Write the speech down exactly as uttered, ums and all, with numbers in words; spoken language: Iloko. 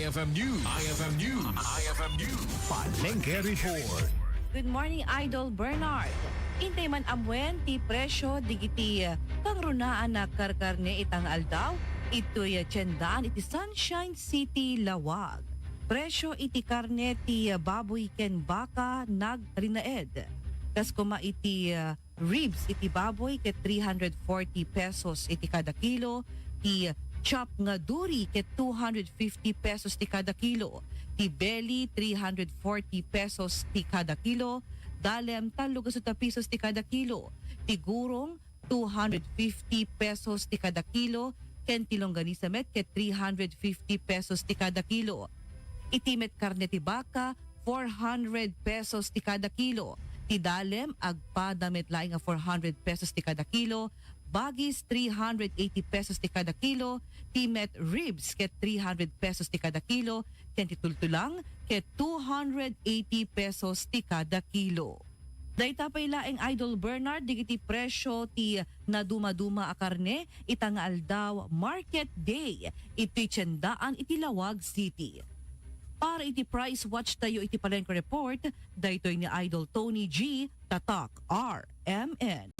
I F M News. I F M News. I F M News. Palengke Report. Good morning, Idol Bernard. Intay man amuen ti presyo digiti kangrunaan a karkarne ita nga aldaw, itoy tiendaan iti Sunshine City, Laoag. Presyo iti karne ti baboy ken baka nagrinaed. Kas koma iti ribs iti baboy ket three hundred forty pesos iti kada kilo, ti chop nga duri ket two hundred fifty pesos ti kada kilo, ti belly three hundred forty pesos ti kada kilo, dalem tallo ket sudta pesos ti kada kilo, ti gurong two hundred fifty pesos ti kada kilo, ken ti longganisa met ket three hundred fifty pesos ti kada kilo. Iti met karne ti baka, four hundred pesos ti kada kilo. Ti dalem, agpada met laeng a four hundred pesos ti kada kilo. Bagis, three hundred eighty pesos ti kada kilo. Ti met ribs ket three hundred pesos ti kada kilo. Ken ti tultulang ket two hundred eighty pesos ti kada kilo. Dayta pay laeng, Idol Bernard, digiti presyo ti nadumaduma a karne ita nga aldaw, Market Day, iti tiendaan iti Laoag City. Para iti price watch tayo iti Palengke Report, daytoy ni Idol Tony G, Tatak R M N.